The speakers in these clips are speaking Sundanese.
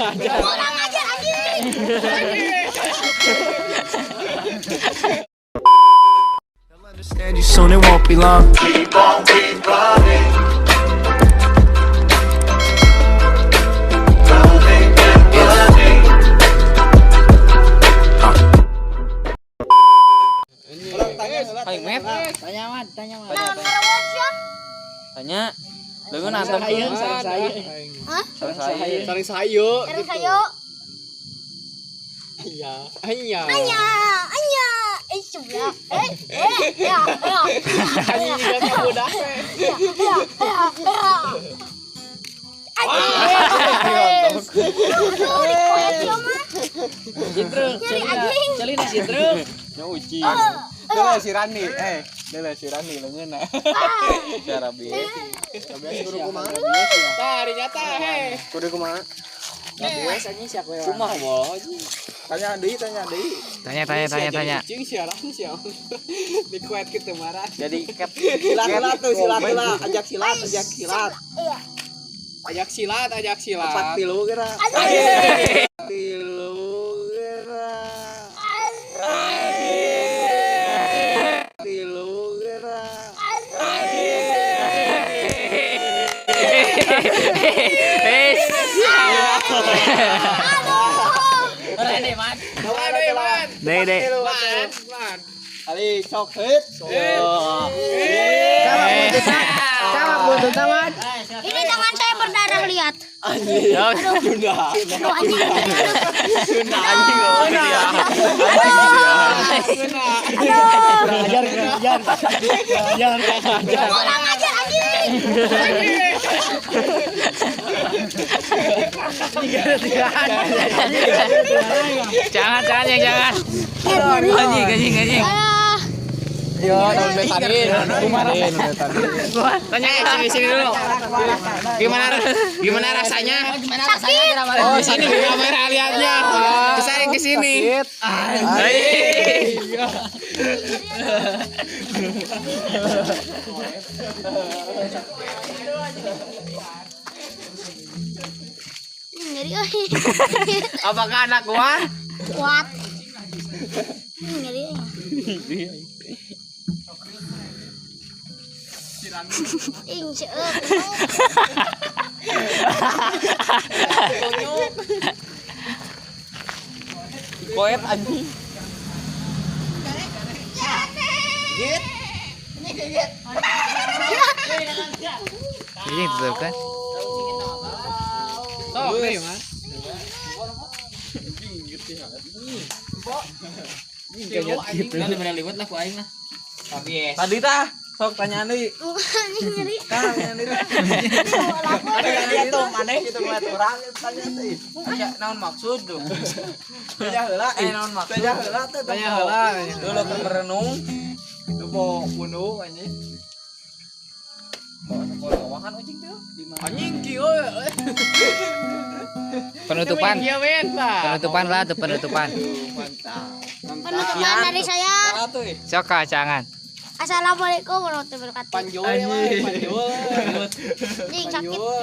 Kurang ajar anjing. They'll understand you soon, it won't be long. Keep on, keep running. Running and running. Ayo, Met. Tanya Mat, tanya Mat. Naon karawat sia? Tanya. Leungeun antep Sayang, sareng saya. Hah? Sareng saya. Saling sayo. Sareng sayo. Iya. Iya. Anya, anya. Eh, sebelah. Eh, eh, ya, ya. Anjing juga kamu dah. Ya, ya, ya, ya. Anjing. Aduh, dikoet sia mah. Citruk, Nyeri anjing. Celina citruk. Nya uci. Deuleu si Rani, deuleu si Rani leungeunna. Cara bieu. Kudu kumaha? Tah, ari nyata he. Kudu kumaha? Biasa anjing sia kowe. Kumaha boh. Tanya deui, tanya deui. Tanya tanya tanya tanya. Ucing si Rani sia. Dikuet kitu marah. Jadi ket Silat lah tuh, silat lah, ajak silat, ajak silat. Iya. Ajak silat, ajak silat. Empat tilu kira. Anjing. Tilu kira. Tilu kira. Ora Mat. Ade, Mat. Deh deh. Mat, Mat. Ali sok hit. Sama buntut Mat. Ini tangan saya berdarah lihat. Anjing. Sunda. Aduh, anjing. Anjing oh dia. Kurang ajar, kurang ajar. Kurang ajar. Kurang ajar anjing. Jangan jangan yang jangan. Anjing anjing anjing. Yo, tahun betadin. Tanya sini sini dulu. Gimana gimana rasanya? Gimana rasanya drama? Oh, sini kamera lihatnya. Kesaring ke sini. Nyeri euy. Apakah anak gua? Kuat. Nyeri. Ing seueur. Koet anjing. Ini tutup kan? Sok deh, Mat. Kan diberi liwet lah ku aing lah. Tadi tah sok tanya deui. Anjing nyeri. Tanya deui. Ada tuh maneh gitu ngeliat urang tanya deui. Ya, naon maksud tuh? Tanya heula. Naon maksud? Tanya heula teh. Tanya heula. Dulu keur merenung. Lu mau bunuh anjing. Bawa sekolah kan ucing tuh. Anjing kieu. Penutupan. Kieu men lah. Penutupan lah tuh penutupan. Penutupan dari saya. Sok jangan. Assalamualaikum warahmatullahi wabarakatuh. Panjul ya, Mat. Panjul. Anjing sakit. Panjul.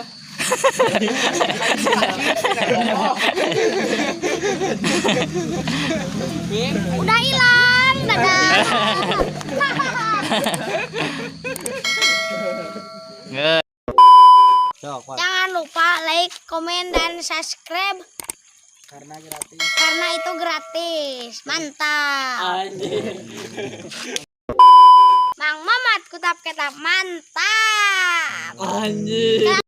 Udah hilang. Dadah. Jangan lupa like, komen, dan subscribe. Karena gratis. Karena itu gratis. Mantap. Mang Mamat kutap ketap mantap. Anjing.